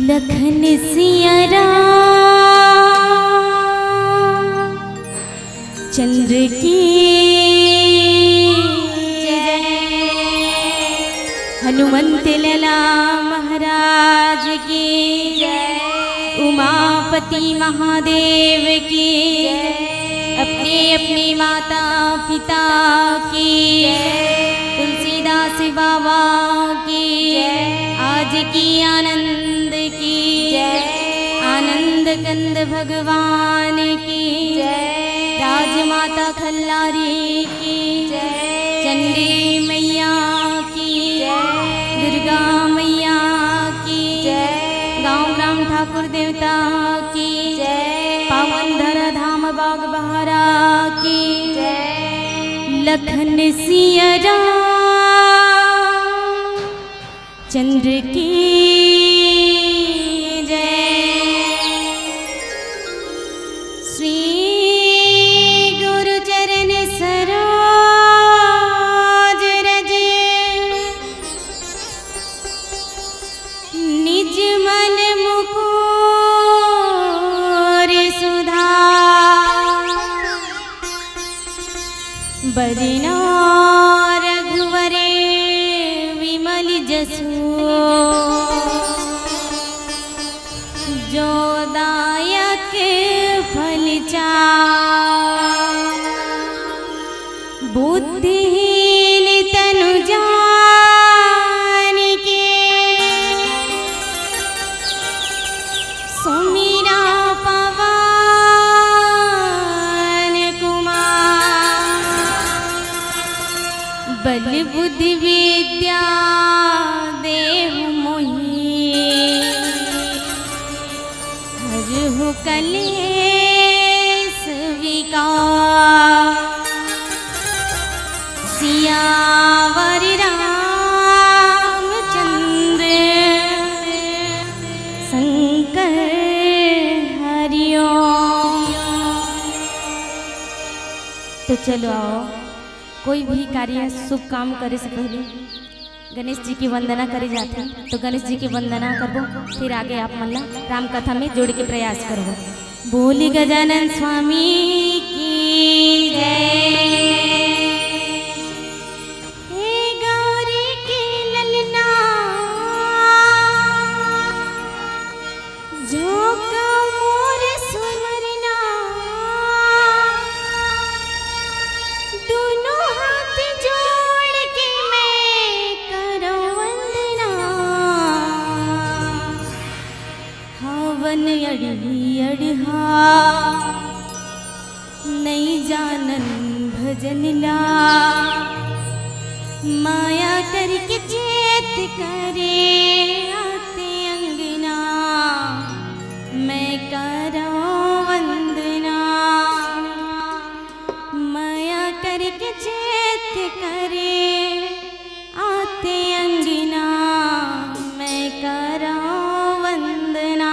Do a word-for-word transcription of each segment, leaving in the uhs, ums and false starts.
लखन सिया राम चंद्र की जय। हनुमंत लला महाराज की जय। उमापति महादेव की जय। अपने अपने माता पिता की जय। तुलसीदास बाबा की जय। आज की आनंद की जय। आनंद कंद भगवान की जय। राजमाता खल्लारी की जय। चंडी मैया की जय। दुर्गा मैया की जय। गांव ग्राम ठाकुर देवता की जय। पावन धरा धाम बाग बहारा की जय। लखन सिया राम चंद्र की जय। श्री गुरु चरण सरोज रज निज मन मुकुर सुधार। बरना रघुवर विमल जसु जो दायक फल चार। बुद्धिहीन तनु जान के सुमिरा पवन कुमार। बल बुद्धि विद्या देहु मोहि हरहु कलेस विकार। सियावर रामचंद्र शंकर हरिओम। तो चलो आओ, कोई भी कार्य शुभ काम करे से पहले गणेश जी की वंदना करे जाथे, तो गणेश जी की वंदना करबो, फिर आगे आप मन ला राम कथा में जोड़े के प्रयास करबो। बोली गजानन स्वामी की जय। हे गौरी के ललना, झोंका मोर सुरवरना, दोनों हाथ जोड़ के मैं करो वंदना। हावन अड़ही अड़हा नइ जानन भजन ला, माया करके चेत करे आते अंगना, मैं करो वंदना। माया करके चेत करे आते अंगना, मैं करो वंदना।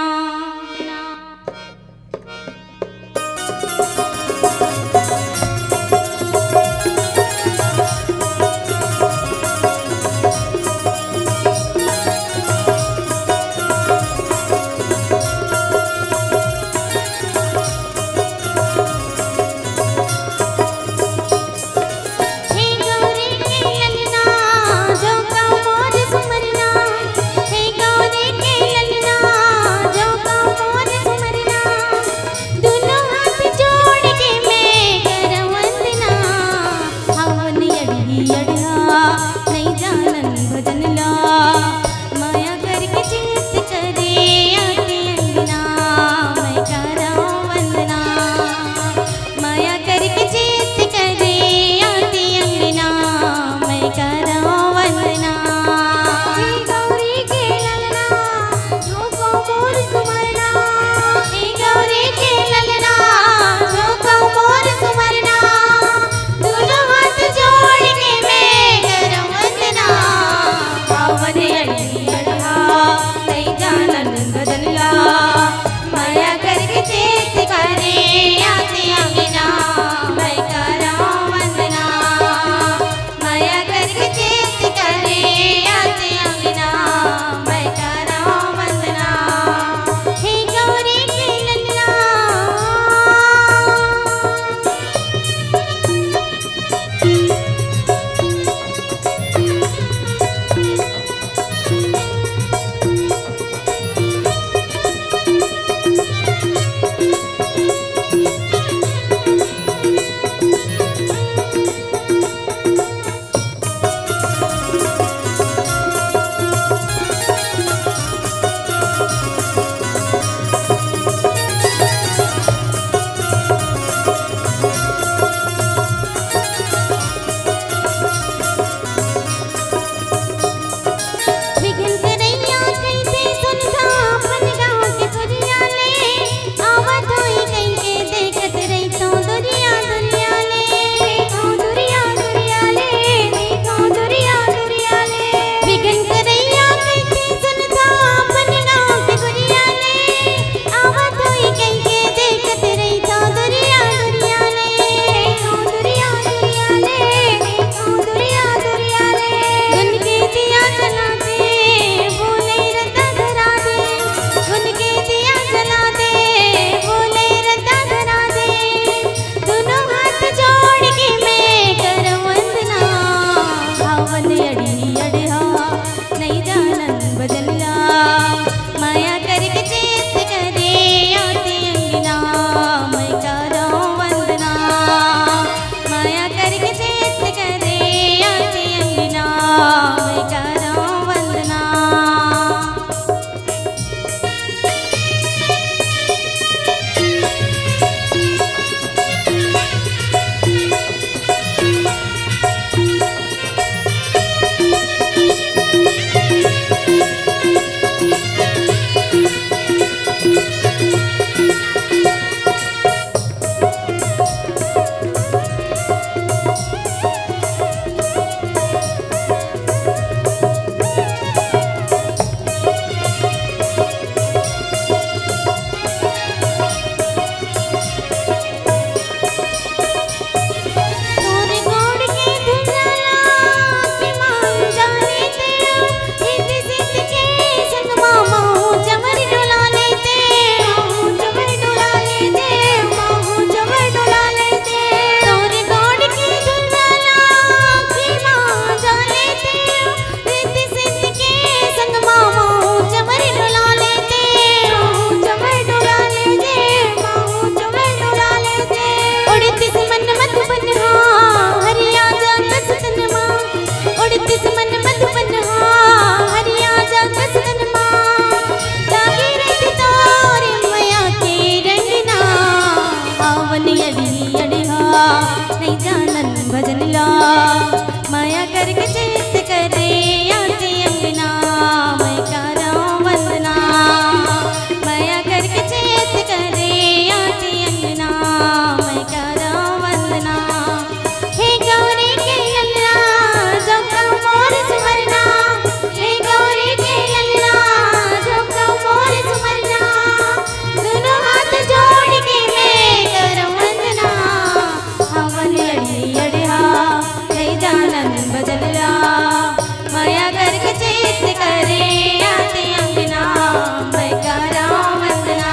करके चेत करे आके अंगना, मैं करा वंदना। तोरे गोड़ के धुलाला, कि माँ जाने तेरा, हित सित के संग माँ, माँ चमर डोला लेते, माँ चमर डोला लेते, माँ चमर डोला लेते। तोरे गोड़ के धुलाला, कि माँ जाने तेरा, रिद्धि सिद्धि के संग माँ, माँ चमर डोला लेते, माँ चमर डोला लेते, माँ चमर डोला लेते। उड़ती से मन मधुबन हा, हरिया जाता सुतन माँ। उड़ती से मन मधुबन हा, हरिया जाता सुतन माँ। लागे रहित तोरे मया के रंगना, आवन अड़ी अड़हा, नहीं जानन भजन ला। मया करके चेत करे आके अंगना, मैं करा वंदना। मया करके चेत करे आके अंगना, मैं करा वंदना। हे गौरी के ललना, जो का मोर सुमरना। हे गौरी के ललना, जो का मोर सुमरना। दोनों हाथ जोड़ के मैं करूं वंदना। हवन अड़ी अड़हा, ले जानन बजन ला। मया करके चेत करे आते अंगना, मैं करा वंदना।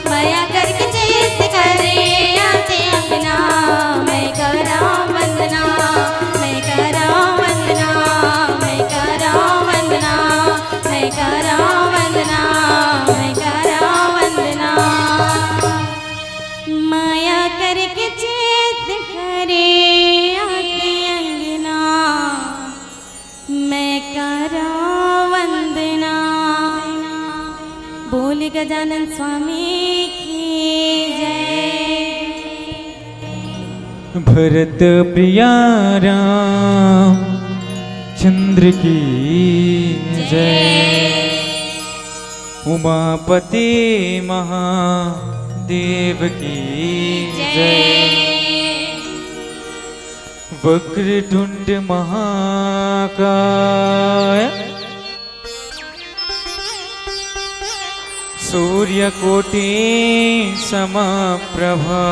मया करके चेत करे आते अंगना, मैं करा वंदना। मैं करा वंदना, मैं करा वंदना। मैं करा वंदना, मैं करा वंदना। मया करके चेत करे आके अंगना, मैं करा वंदना। बोल गजानन स्वामी की जय। भरत प्रिया राम चंद्र की जय। उमापति महादेव की जय। वक्रतुंड महाकाय सूर्यकोटि समप्रभा।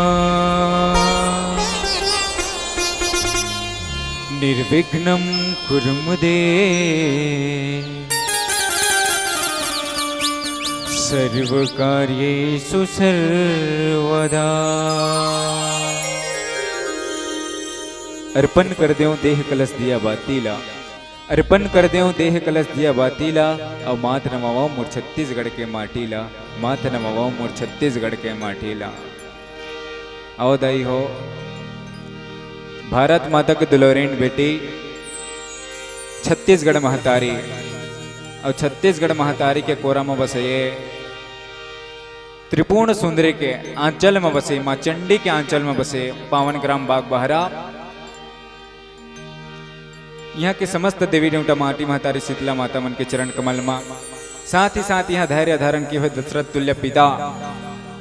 निर्विघ्नं कुरु मे देव सर्वकार्येषु सर्वदा। अर्पण कर देव देह कलश दिया बाती ला। अर्पण कर देव देह कलश दिया बाती ला, अउ माथ नवावव मोर छत्तीसगढ़ के माटी ला, माथ नवावव मोर छत्तीसगढ़ के माटी ला। अउ दाई हो, भारत माता के दुलौरेन बेटी, छत्तीसगढ़ महतारी, अउ छत्तीसगढ़ महतारी के कोरा म बसे ये त्रिपुण सुंदरी के आंचल म बसे, माँ चंडी के आंचल म बसे पावन ग्राम बागबहरा, इहाँ के समस्त देवी देवता माटी महतारी शीतला माता मन के चरण कमल मा, साथ ही साथ इहाँ धैर्य धारण किए हुए दशरथ तुल्य पिता,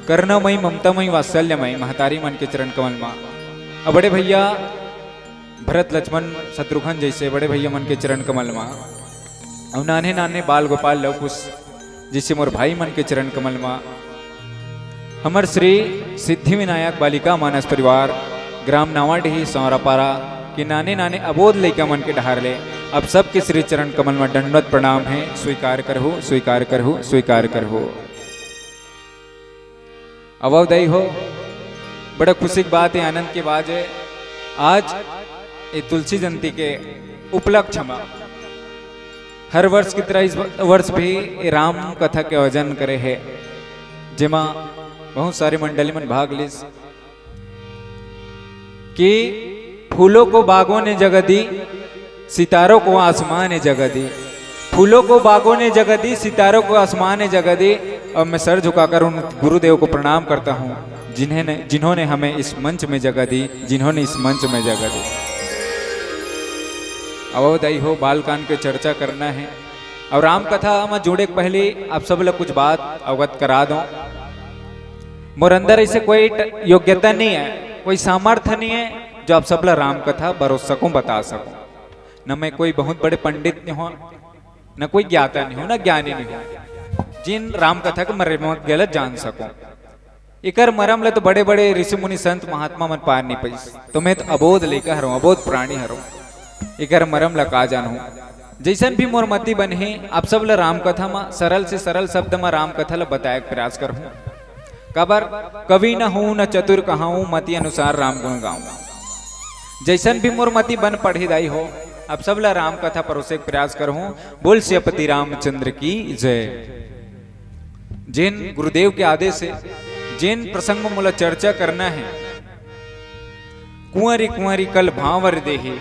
करुणामयी, ममतामयी, वात्सल्यमयी महतारी मन के चरण कमल मा, अउ बड़े भैया भरत लक्ष्मण शत्रुघ्न जैसे बड़े भैया मन के चरण कमल मा, अउ नान्हे नान्हे बाल गोपाल लव कुश जैसे मोर भाई मन के चरण कमल मा, हमर श्री सिद्धि विनायक बालिका मानस परिवार, ग्राम नावाडीही सौरापारा के नाने नाने अबोध लइका मन के डहार ले आप सबके श्री चरण कमल मा दंडवत प्रणाम हे। स्वीकार करहु, स्वीकार करहु, स्वीकार करहु। अवव दाई हो, बड़ा खुशी के बात हे, आनंद के बात हे। आज ये तुलसी जयंती के उपलक्ष्य मा हर वर्ष की तरह इस वर्ष भी ये राम कथा के आयोजन करे हे, जेमा बहुत सारे मंडली मन भाग लिस कि फूलों को बागों ने जगह दी, सितारों को आसमां ने जगह दी। फूलों को बागों ने जगह दी, सितारों को आसमां ने जगह दी। और मैं सर झुकाकर उन गुरुदेव को प्रणाम करता हूँ, जिन्हें ने, जिन्होंने हमें इस मंच में जगह दी, जिन्होंने इस मंच में जगह दी। अब दाई हो, बालकांड के चर्चा करना है। और राम कथा म जुड़े के पहले आप सब ला कुछ बात अवगत करा दो। मोर अंदर ऐसे कोई ट-, योग्यता नहीं है, कोई सामर्थ्य नहीं है जो आप सब ला राम कथा बरोस सकूं, बता सकूं। न मैं कोई बहुत बड़े पंडित नहीं हूं, न कोई ज्ञाता नहीं हूं, न ज्ञानी नहीं हूं, जिन राम कथा के मर्म ला जान सकूं। एकर मरम ला तो बड़े-बड़े ऋषि मुनि संत महात्मा मन पार नहीं पाइस। तो मैं तो अबोध लइका हरौं, अबोध प्राणी हरौं। एकर मरम ला का जानहूं? जैसन भी मोर मति बनही, आप सब ला राम कथा म सरल से सरल शब्द म राम कथा ला बताए के प्रयास करहूं। काबर कवि न हूं, न चतुर कहाऊं, मति अनुसार राम गुण गाऊं। जैसन भी मोर मति बन पड़ही दाई हो, आप सब ला राम कथा परोसे के प्रयास करहूं। बोल सियापति रामचंद्र की जय। जेन गुरुदेव के आदेश हे, जेन प्रसंग म मोला चर्चा करना हे, कुंवरी कुंवरी कल भांवर देही,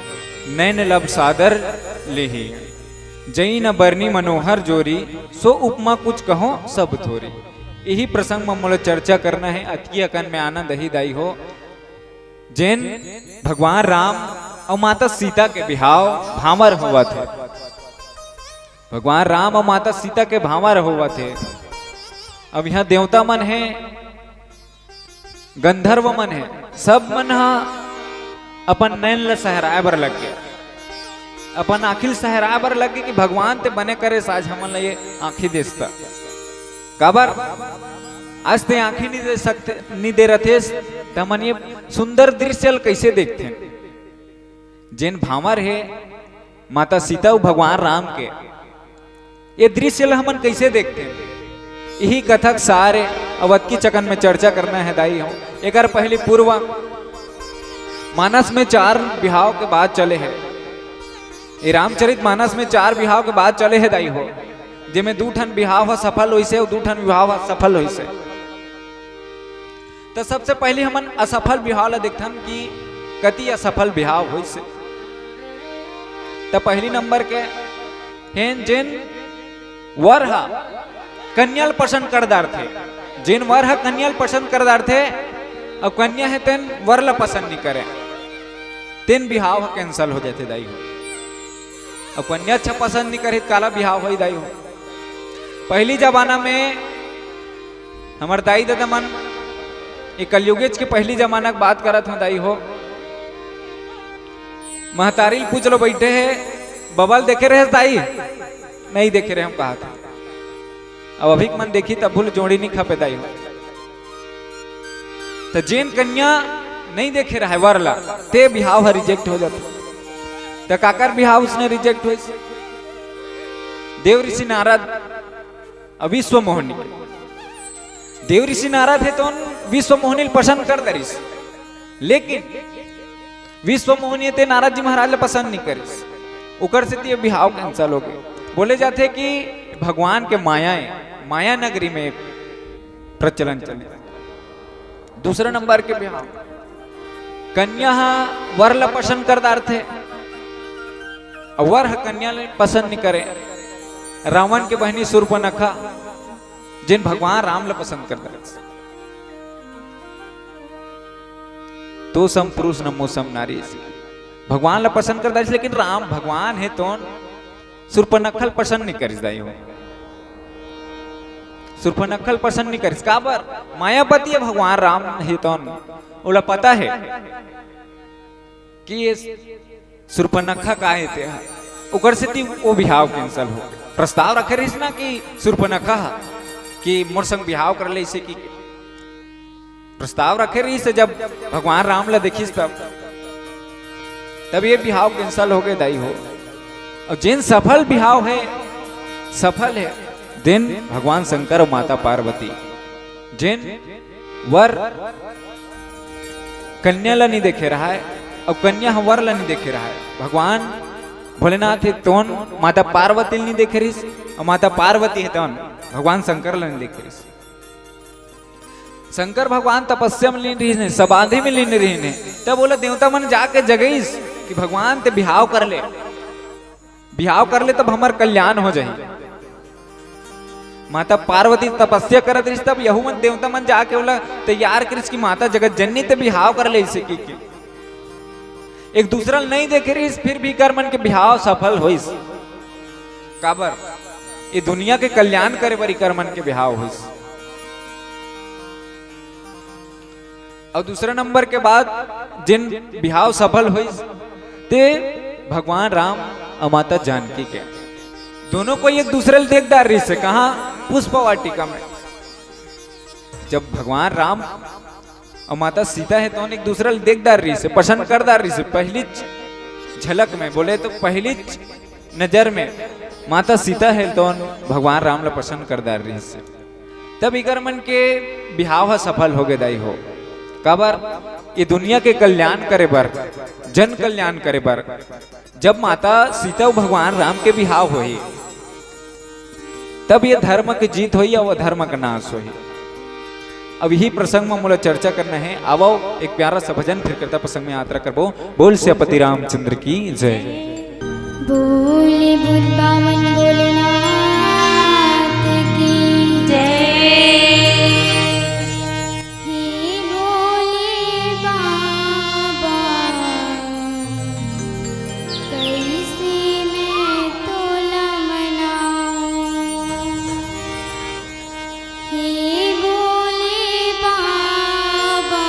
नैन लब सादर लेही। जई न बरनी मनोहर जोरी, सो उपमा कुछ कहो सब थोरी। यही प्रसंग म मोला चर्चा करना हे। अतकी अकन में आनंद आही दाई हो, जेन भगवान राम अउ माता सीता के बिहाव भांवर होवत हे। भगवान राम अउ माता सीता के भांवर होवत हे। अब इहां देवता मन हे, गंधर्व मन हे, सब मन ह अपन नैन ल सहराए बर लग गे, अपन आंखी ल सहराए बर लग गे कि भगवान ते बने करे, आज हमन ल ये आंखी देस त। काबर आज ते आंखी नी दे सकते, नी दे रथेस, त हमन ये सुंदर दृश्य ल कइसे देखथें? जेन भांवर हे माता सीता अउ भगवान राम के, ये दृश्य ल हमन कइसे देखथें? यही कथा के सार ए। अब अतकी चकन में चर्चा करना हे दाई हो। एकर पहली पूर्व मानस में चार बिहाव के बात चले हे। ये रामचरित मानस में चार बिहाव के बात चले हे दाई हो, जेमे दू ठन बिहाव ह सफल होइसे अउ दू ठन बिहाव ह असफल होइसे। त सबसे पहली हमन असफल बिहाव ला देखथन कि कति असफल बिहाव होइसे। त पहली नंबर के हेन, जेन वर ह कन्या ल पसंद कर डारथे, जेन वर ह कन्या ल पसंद कर डारथे, अउ कन्या हे तेन वर ला पसंद नी करे, तेन बिहाव ह cancel हो जाथे दाई हो। अउ कन्या अच्छा पसंद नी करे त काला बिहाव होई दाई हो? पहली जमाना में हमर दाई ददा मन, ये कलयुगेच के पहली जमाना के बात करत हों दाई हो, महतारी ल पूछ लो, बैठे हे, बबा ल देखे रहेस दाई? नहीं देखे रहे हम, कहा था। अब अभी के मन देखी तब भूल जोड़ी नहीं खपे दाई हो। त जेन कन्या नहीं देखे रहे वर ला, ते बिहाव ह reject हो जाथे। त काकर बिहाव उसने reject होइस? देव ऋषि नारद अउ विश्व मोहनी। देव ऋषि नारद हे तो विश्व मोहनी ल पसंद कर डरिस, लेकिन विश्व मोहनी ते नारद जी महाराज ल पसंद नहीं करिस, ओकर सेती ये बिहाव cancel हो गे। बोले जाथे कि भगवान के माया हे, माया नगरी में प्रचलन चले। दूसरा नंबर के बिहाव, कन्या ह वर ल पसंद कर डारथे, अउ वर ह कन्या ल पसंद नहीं करे। रावण के बहनी सूर्पनखा, जेन भगवान राम ल पसंद कर डारथे। तो सम पुरुष न मो सम नारी, भगवान ल पसंद कर डारिस, लेकिन राम भगवान हे तोन सूर्पनखा ल पसंद नहीं करिस दाई हो। सूर्पनखा ल पसंद नहीं करिस, काबर? मायापति हे भगवान राम हे तोन, ओला पता हे कि ये सूर्पनखा का हे ते ह, ओकर सेती वो बिहाव cancel हो। प्रस्ताव रखे रहिस ना कि सूर्पनखा ह कि मोर संग बिहाव कर ले, इसे कि प्रस्ताव रखे रहिस हे, जब भगवान राम ला देखिस तब, तब ये बिहाव cancel हो गे दाई हो। अउ जेन सफल बिहाव हे, सफल हे, तेन भगवान शंकर अउ माता पार्वती। जेन वर कन्या ला नहीं देखे रहय, अउ कन्या ह वर ला नहीं देखे रहय, भगवान भोलेनाथ हे तोन माता पार्वती ल नहीं देखे रहिस, अउ माता पार्वती हे तोन भगवान शंकर ला नहीं देखे रहिस। शंकर भगवान तपस्या में लीन रहिन हे, समाधि में लीन रहिन हे। तब ओला देवता मन जाके जगइस कि भगवान, ते बिहाव कर ले, बिहाव कर ले, तब हमर कल्याण हो जाही। माता पार्वती तपस्या करत रहिस, तब यहू मन देवता मन जाके ओला तैयार करिस कि माता जगत जननी, ते बिहाव कर ले इसे की, की। एक दूसरा ल नहीं देखे रहिस, फिर भी इकर मन के बिहाव सफल होइस। काबर? ये दुनिया के कल्याण करे बर इकर मन के बिहाव होइस। और दूसरा नंबर के बाद जिन बिहाव सफल होइस, ते भगवान राम और माता जानकी के, दोनों कोई एक दूसरे ल देख डार रहिस हे। कहाँ? पुष्प वाटिका में। जब भगवान राम और माता सीता हे, तो एक दूसरे ल देख डार रहिस हे, पसंद कर डार रहिस हे। पहली झलक में, बोले तो पहली नजर में माता सीता हे, तो भगवान राम ला पसंद कर डार रहिस हे। तब इकर मन के बिहाव ह सफल हो गे दाई हो। काबर? ये दुनिया के कल्याण करे बर, जन कल्याण करे बर, जब माता सीता अउ भगवान राम के बिहाव होही, तब ये धर्म के जीत होही अउ अधर्म का नाश होही। अब यही प्रसंग में मोला चर्चा करना हे। आवव, एक प्यारा सा भजन, फिर करता प्रसंग में यात्रा करबो। बोल सियापति रामचंद्र की जय। बोले बुद्ध पावन भोलेनाथ की जय। हे भोले बाबा, कैसे मैं तोला मनाऊं? हे भोले बाबा,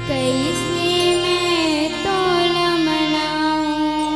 कैसे मैं तोला मनाऊं?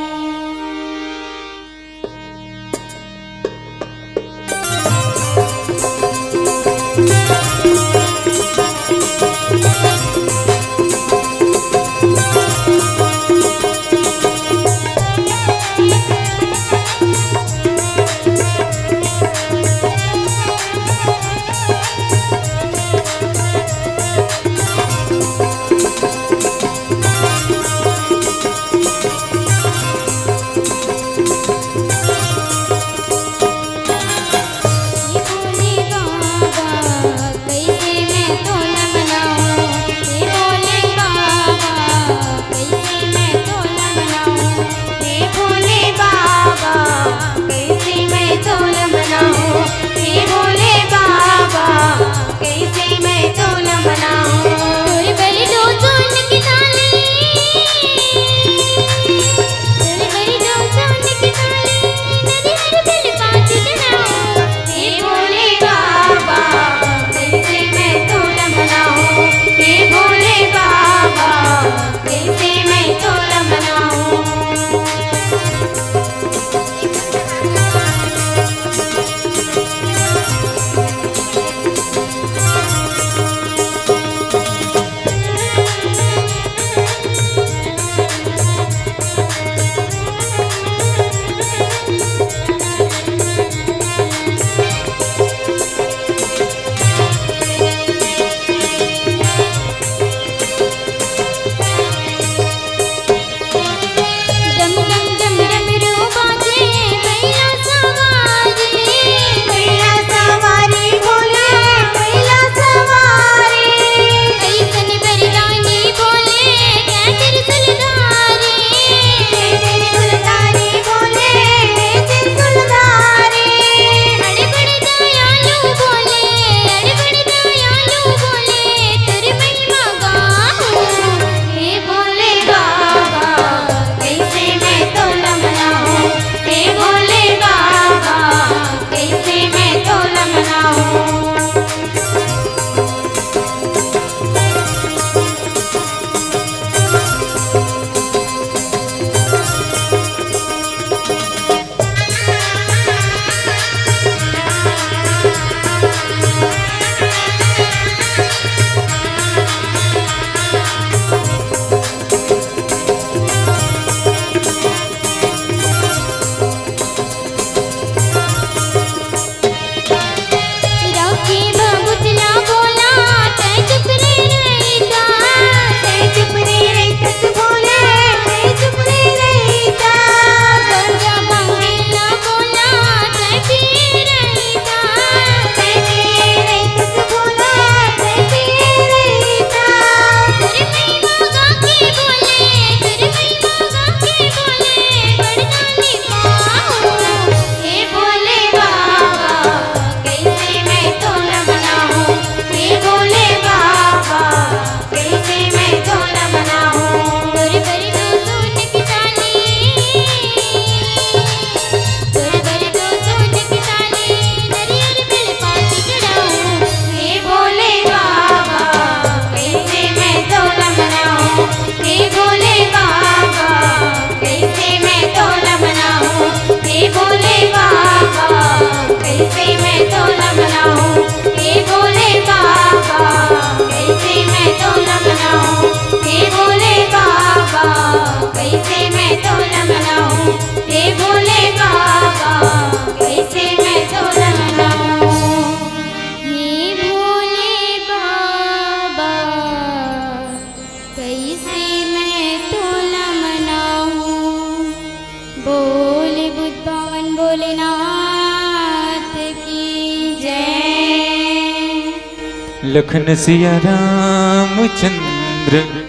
लखन सिया रामचंद्र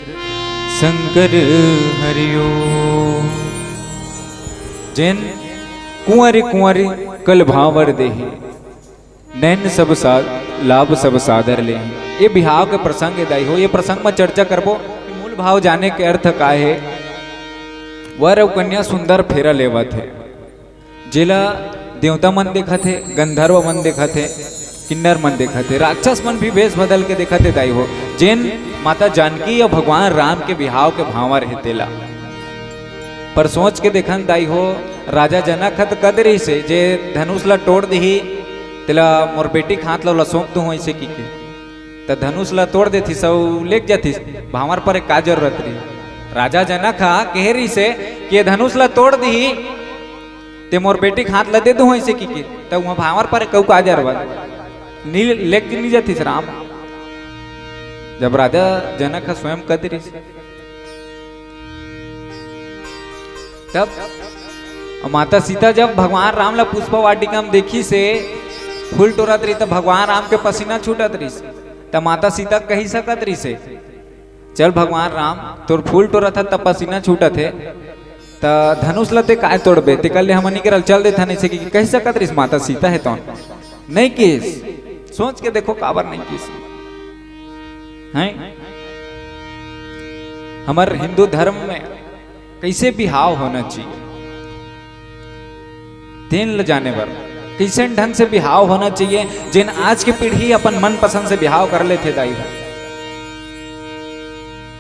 शंकर हरिओ। जेन कुंवर कुंवर कल भांवर देही, नैन सब सा-, लाभ सब सादर लेही। ये बिहाव के प्रसंग हे दाई हो, ये प्रसंग में चर्चा करबो कि मूल भाव जाने के अर्थ का हे। वर अउ कन्या सुंदर फेरा लेवत हे, जेला देवता मन देखत हे, गंधर्व मन देखत हे, किन्नर मन देखत हे, राक्षस मन भी भेष बदल के देखत हे दाई हो। जेन माता जानकी अउ भगवान राम के बिहाव के भांवर हे तेला। पर सोच के देखन दाई हो, राजा जनक ह त कद रहिसे, जे धनुष ला तोड़ दिही, तेला मोर बेटी के हाथ ला ओला सौंप दूं अइसे कहिके। त धनुष ला तोड़ देथिस अउ लेग जाथिस, भांवर पर का जरूरत रही? राजा जनक ह कहे रहिसे कि ये धनुष ला तोड़ दिही, ते मोर बेटी के हाथ ला दे दूं अइसे कहिके, त उहां भांवर पर कऊ का जरूरत? नी लेग नी जाथिस राम, जब राजा जनक ह स्वयं कद रहिसे। तब माता सीता जब भगवान राम ला पुष्प वाटिका में देखिसे फूल टोरत रहिस, त भगवान राम के पसीना छूटत रहिस। त माता सीता कहि सकत रहिसे, "चल भगवान राम, तोर फूल टोरत हे, त पसीना छूटत हे, त धनुष ला ते काय तोड़बे, ते कर ले हमनी के रल चल देथन," अइसे कहिके कहि सकत रहिस माता सीता हे तौन। नहीं किस, सोच के देखो काबर नहीं किस। हैं? हमर हिंदू धर्म में कइसे बिहाव होना चाहिए, तेन ल जाने बर, कइसन ढंग से बिहाव होना चाहिए, जेन आज के पीढ़ी अपन मनपसंद से बिहाव कर लेथे दाई हो।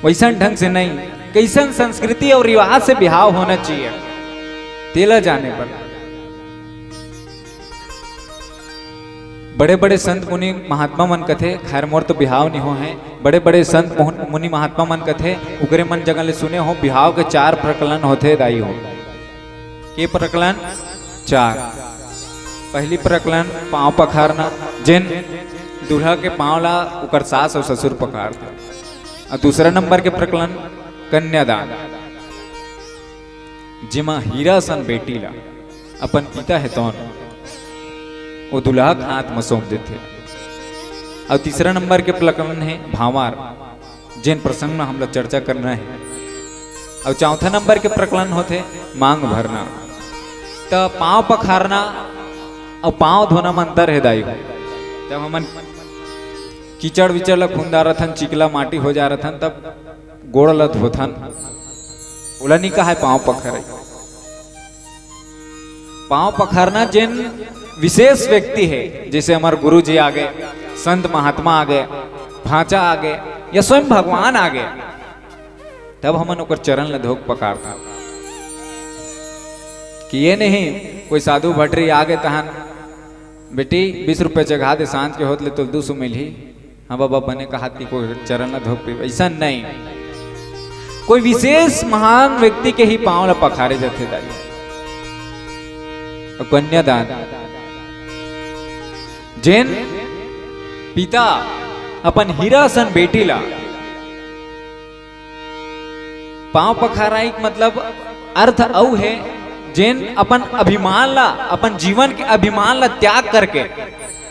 वइसन ढंग से नहीं, कइसन संस्कृति अउ रिवाज से बिहाव होना चाहिए, तेला जाने बर। बड़े-बड़े संत मुनि महात्मा मन कथे, खैर मोर तो बिहाव नहीं हो है, बड़े-बड़े संत मुहन-, मुनि महात्मा मन कथे, उकरे मन जगह ले सुने हो, बिहाव के चार प्रकरण होथे दाई हो। के प्रकरण? चार। पहली प्रकरण पांव पखारना, जेन दूल्हा के पांव ला उकर सास अउ ससुर पखारथे। अउ दूसरा नंबर के प्रकरण कन्यादान, जेमा हीरा सन बेटी ला अपन पिता हे तौन ओ दूल्हा के हाथ म सौंप देथे। अउ तीसरा नंबर के प्रकरण हे भांवर, जेन प्रसंग म हमला चर्चा करना हे। अउ चौथा नंबर के प्रकरण होथे मांग भरना। त पांव पखारना अउ पांव धोना म अंतर हे दाई हो। जब हमन कीचड़ विचड़ ला खुंदा रथन, चिकला माटी हो जा रथन, तब गोड़ ला धोथन, ओला नी कहाय पांव पखरई। पांव पखारना जेन विशेष व्यक्ति हे, जइसे हमर गुरु जी आगे, संत महात्मा आगे, भांचा आगे, या स्वयं भगवान आगे, तब हमन ओकर चरण ल धोक पखारथन। कि ये नहीं कोई साधु भटरी आगे तहन, "बेटी, बीस रुपया चघा दे, सांझ के होत ले तोल दू सौ मिलही।" हाँ बाबा, बने कहात कि कोई चरण ला धोक पीबे, अइसन नहीं। कोई विशेष महान व्यक्ति के ही पांव ला पखारे जाथे दाई। अउ कन्यादान, जेन पिता अपन हीरा सन बेटी ला पांव पखाराई के मतलब अर्थ अउ हे, जेन अपन अभिमान ला, अपन जीवन के अभिमान ला त्याग करके,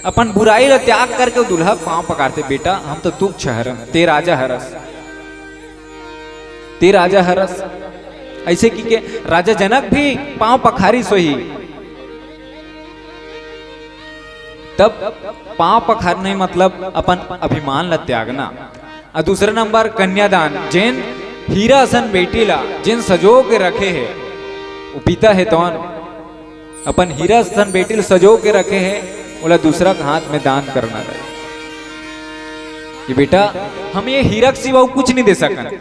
अपन बुराई ला त्याग करके ओ दूल्हा के पांव पखारथे, "बेटा, हम तो तुच्छ हरन, ते राजा हरस, ते राजा हरस।" अइसे कहिके राजा जनक भी पांव पखारिस होही। तब पांव पखारने मतलब अपन अभिमान ला त्यागना। अउ दूसरा नंबर कन्यादान, जेन हीरा सन बेटी ला जेन सजो के रखे हे, ओ पिता हे तौन अपन हीरा सन बेटी ला सजो के रखे हे, ओला दूसरा के हाथ में दान करना रहे। कि बेटा, हम ये हीरा के सिवा अउ कुछ नहीं दे सकन,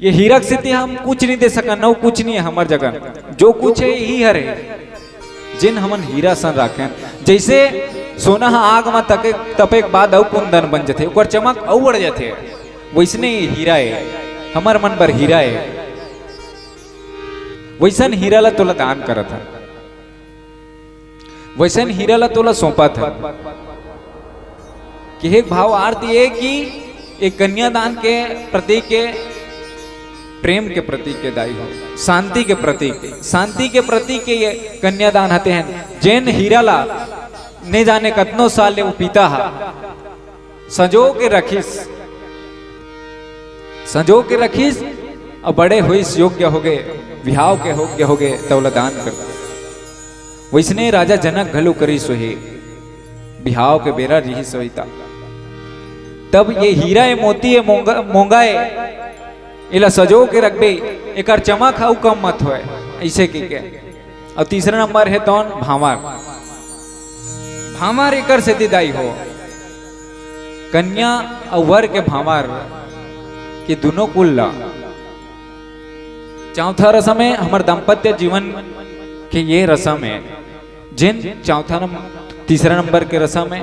ये हीरा के सेती हम कुछ नहीं दे सकन, अउ कुछ नहीं हे हमर जगह, जो कुछ हे यही हरे, जेन हमन हीरा सन राखेन। जइसे सोना ह आग म तके, तपे के बाद अउ कुंदन बन जथे, ओकर चमक अउ बढ़ जथे, वइसने ये हीरा हे, हमर मन बर हीरा हे, वइसन हीरा ला तोला दान करत हन। वइसन हीरा ला तोला सौंपत हन। कि हे भावार्थ ये कि एक कन्यादान के प्रतीक हे, प्रेम के प्रतीक हे दाई हो, शांति के प्रतीक हे, शांति के प्रतीक हे ये कन्यादान हते हन। जेन हीरा ला ने जाने कतनो साल ले ओ पिता हा संजो के रखिस, संजो के रखिस, अउ बड़े होइस, योग्य होगे, बिहाव के योग्य होगे, त ओला दान कर दे। वइसने राजा जनक घलो करिस होही, बिहाव के बेरा रिहिस होही त। तब ये हीरा, ये मोती, ये मोंगा, मोंगा ए, एला सजो के रखबे, एकर चमक ह अउ कम मत होय, अइसे कहिके। अउ तीसरा नंबर हे तौन भांवर। भांवर एकर सेती दाई हो, कन्या अउ वर के भांवर, कि दुनों कुल ला चौथा रसम हे, हमर दाम्पत्य जीवन के ये रसम हे, जेन चौथा नम-, तीसरा नंबर के रसम हे,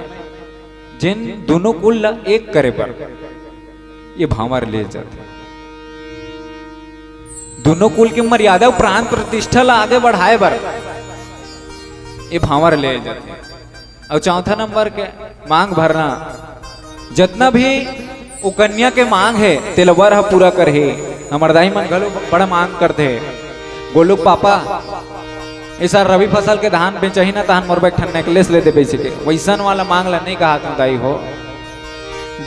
जेन दुनों कुल ला एक करे बर ये भांवर ले जाथे। दुनों कुल के मर्यादा अउ प्राण प्रतिष्ठा ला आगे बढ़ाए बर ये भांवर ले जाथे। अउ चौथा नंबर के मांग भरना, जतना भी ओ कन्या के मांग हे, तेला वर ह पूरा करही। हमर दाई मन घलो बड़ा मांग करथे, गोलू पापा, ए साल रबी फसल के धान बेचही ना, तहन मोर बर एक ठन necklace ले देबे, अइसे के। वइसन वाला मांग ला नइ कहत हंव दाई हो।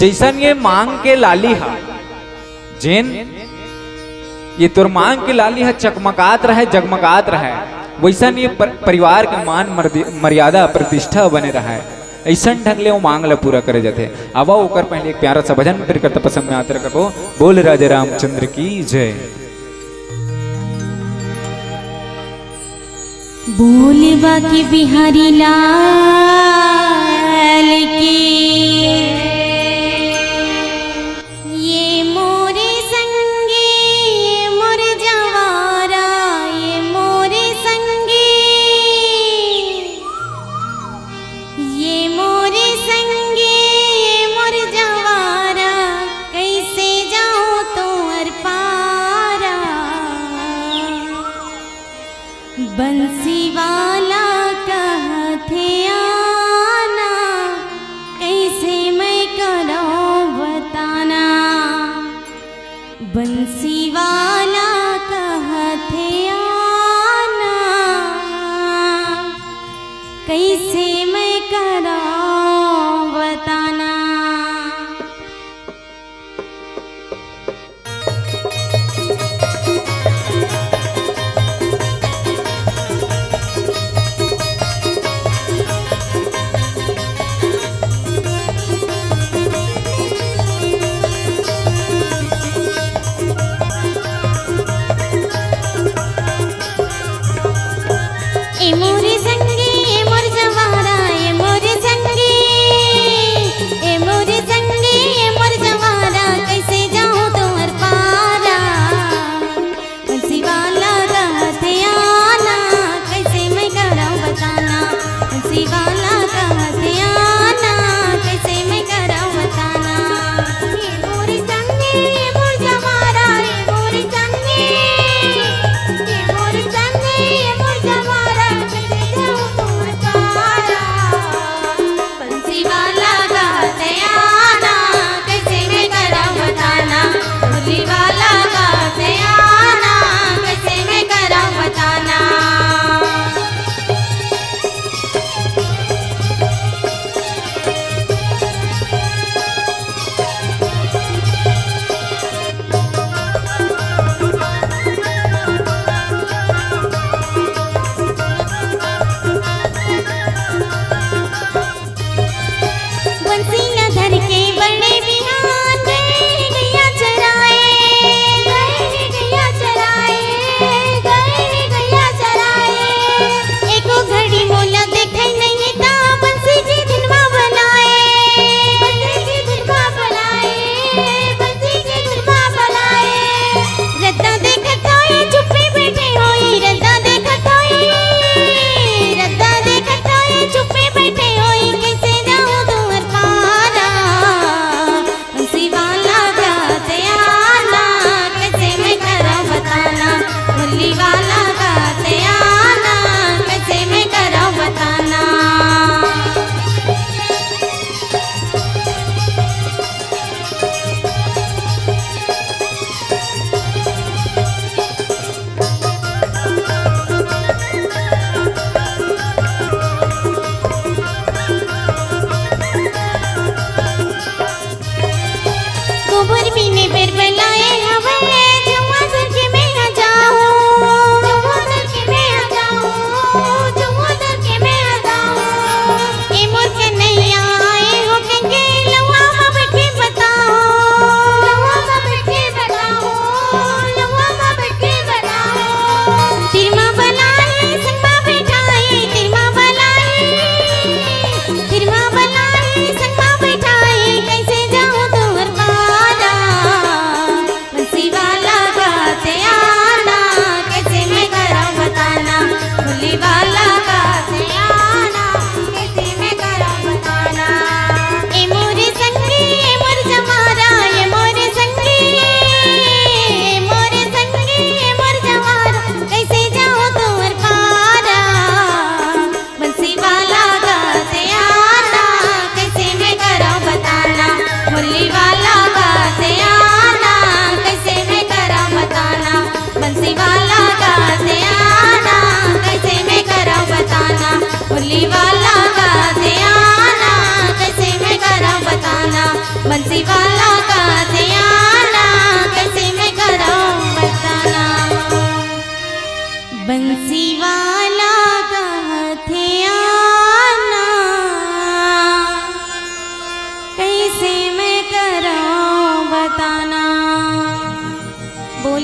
जइसन ये मांग के लाली हा, जेन ये तोर मांग के लाली हा चकमकात रहय, जगमगात रहय, वइसन ये पर-, परिवार के मान मर्दि-, मर्यादा, प्रतिष्ठा बने रहय। अइसन ढंग ले वो मांग ला पूरा करे जाथे। आवा, ओकर पहले एक प्यारा सा भजन फिर करता पसंद में आते रखो। बोल राजा रामचंद्र की जय। बोल बांके बिहारी लाल की। ये मोरे संगी, ये मोर जवारा, ये मोरे संगी, ये मोरे संगी, ये मोर जवारा, कइसे जाऊं तुंहर पारा। बंसी वाला कहथे आना, कइसे मैं करौं बताना। बंसी वाला कहथे आना, कइसे मैं करौं बताना। ए मोरे संगी, ए मोर जवारा,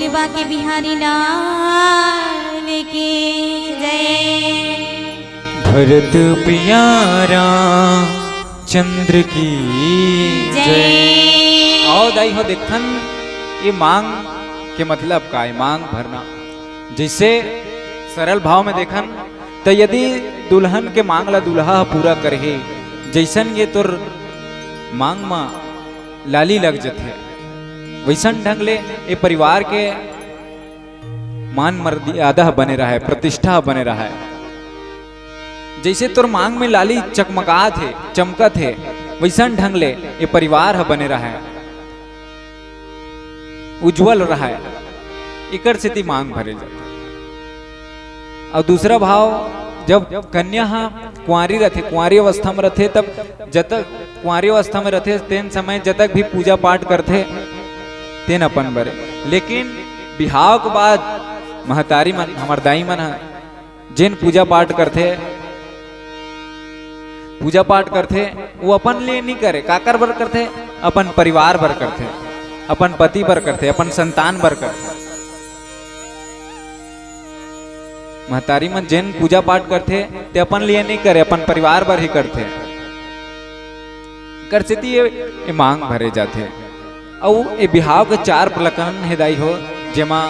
बांके बिहारी लाल की जय। भरत प्यारा चंद्र की जय। जय। आओ दाई हो, देखथन ये मांग के मतलब का हे, मांग भरना। जइसे सरल भाव में देखन, त यदि दुल्हन के मांग ला दूल्हा ह पूरा करही, जइसन ये तोर मांग म लाली लग जथे, वइसन ढंग ले ये परिवार के मान मर्यादा ह बने रहय, प्रतिष्ठा ह बने रहय। जइसे तोर मांग में लाली चकमकात हे, चमकत हे, वइसन ढंग ले ये परिवार ह बने रहय, उज्जवल रहय, एकर सेती मांग भरे जाथे। अउ दूसरा भाव, जब कन्या ह कुंवारी रथे, कुंवारी अवस्था में रथे, तब जतक कुंवारी अवस्था में रथे, तेन समय जतक भी पूजा पाठ करथे, तेन अपन बरे। लेकिन बिहाव के बाद महतारी मन, हमर दाई मन ह जेन पूजा पाठ करथे, पूजा पाठ करथे, वो अपन लिए नइ करे। काकर बर करथे? अपन परिवार बर करथे, अपन पति बर करथे, अपन संतान बर करथे। महतारी मन जेन पूजा पाठ करथे, ते अपन लिए नइ करे, अपन परिवार बर ही करथे। एकर सेती ये, ये मांग भरे जाथे। अउ ये बिहाव के चार प्रकरण हे दाई हो, जेमा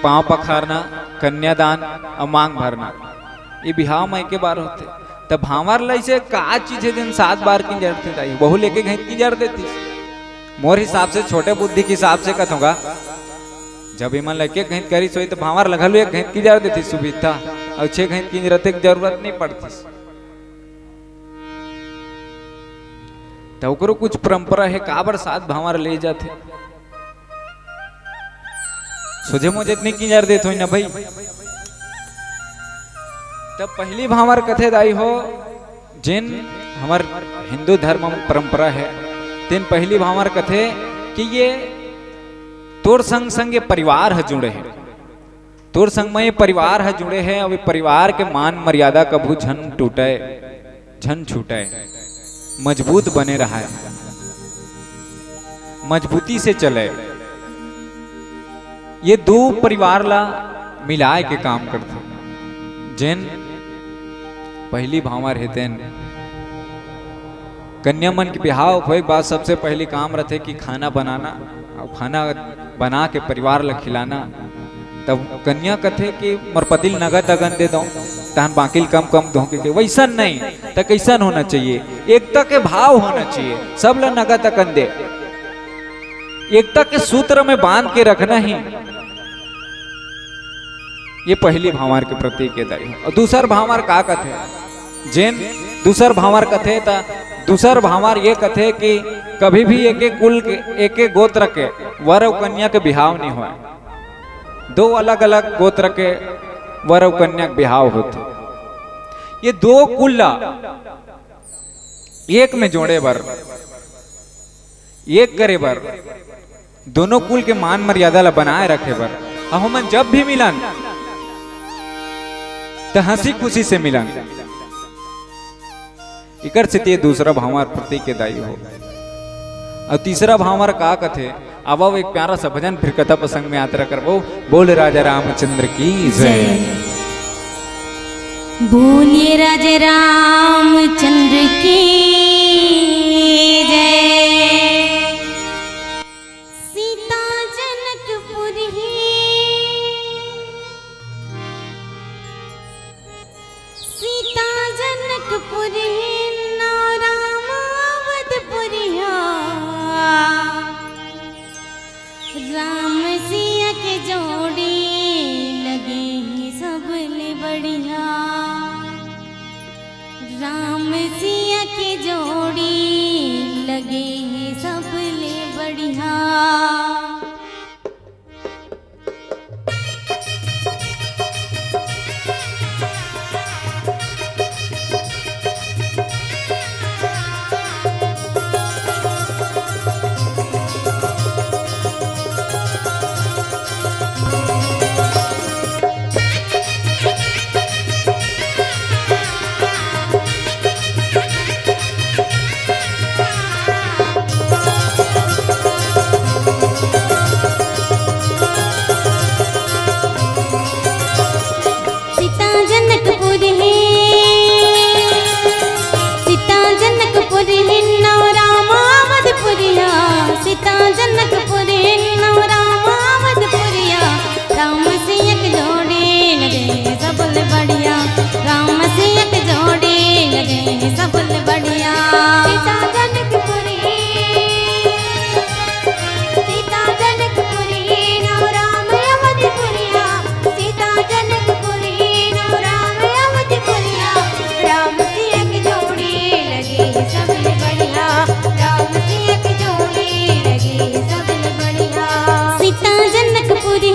पांव पखारना, कन्यादान अउ मांग भरना, ये बिहाव म एके बार होथे। त भांवर ल अइसे का चीज हे, जेन सात बार किंजरथे दाई? बहू ल एके घइत किंजर देतिस। मोर हिसाब से, छोटे बुद्धि के हिसाब से कथों गा, जब एमन ल एक एक घइत करिस होही, त भांवर ल घलो एक घइत किंजर देतिस, सुविधा। अउ छह घइत किंजरथे के जरूरत नइ पड़तिस। त ओकरो कुछ परंपरा हे, काबर सात भांवर ले जाथे। सोझे मोझे त नइ किंजर देत होही ना भई। त पहिली भांवर कथे दाई हो, जेन हमर हिंदू धर्म म परंपरा हे, तेन पहिली भांवर कथे कि ये तोर संग संग ये परिवार ह जुड़े हे, तोर संग म ये परिवार ह जुड़े हे, अउ ये परिवार के मान मर्यादा कभू झन टूटय, झन छूटय, मजबूत बने रहय, मजबूती से चलय। ये दू परिवार ला मिलाय के काम करथे। जेन पहिली भांवर हे, तेन कन्या मन के बिहाव होय के बाद सबसे पहिली काम रथे कि खाना बनाना, अउ खाना बना के परिवार ला खिलाना। तब कन्या कथे कि मोर पति ल नगद अकन दे दंव, तहन बाकी ल कम कम दंव कहिके। वइसन नहीं, त कइसन होना चाहिए? एकता के भाव होना चाहिए, सब ला नगद अकन दे। एकता के सूत्र में बांध के रखना ही ये पहिली भांवर के प्रतीक हे दाई हो। अउ दूसर भांवर का कथे? जेन दूसर भांवर कथे, त दूसर भांवर ये कथे कि कभी भी एके कुल के, एके गोत्र के वर अउ कन्या के बिहाव नइ होय। दो अलग-अलग गोत्र के वर अउ कन्या के बिहाव होथे। ये दो कुल ला एक में जोड़े बर, एक करे बर, दोनों कुल के मान मर्यादा ला बनाए रखे बर, अउ हमन जब भी मिलन, त हंसी खुशी से मिलन। एकर सेती ये दूसरा भांवर प्रतीक हे दाई हो। अउ तीसरा भांवर का कथे? आवव एक प्यारा सा भजन, फिर कथा प्रसंग में यात्रा करबो। बोल राजा रामचंद्र की जय। जय। बोलिए राजा रामचंद्र की जय। सीता जनकपुर ही, सीता जनकपुर ही, नौ राम अवधपुर हा। राम सिया के जोड़ी लगे ही सबले बढ़िया। राम सिया के जोड़ी लगे ही सबले बढ़िया। राम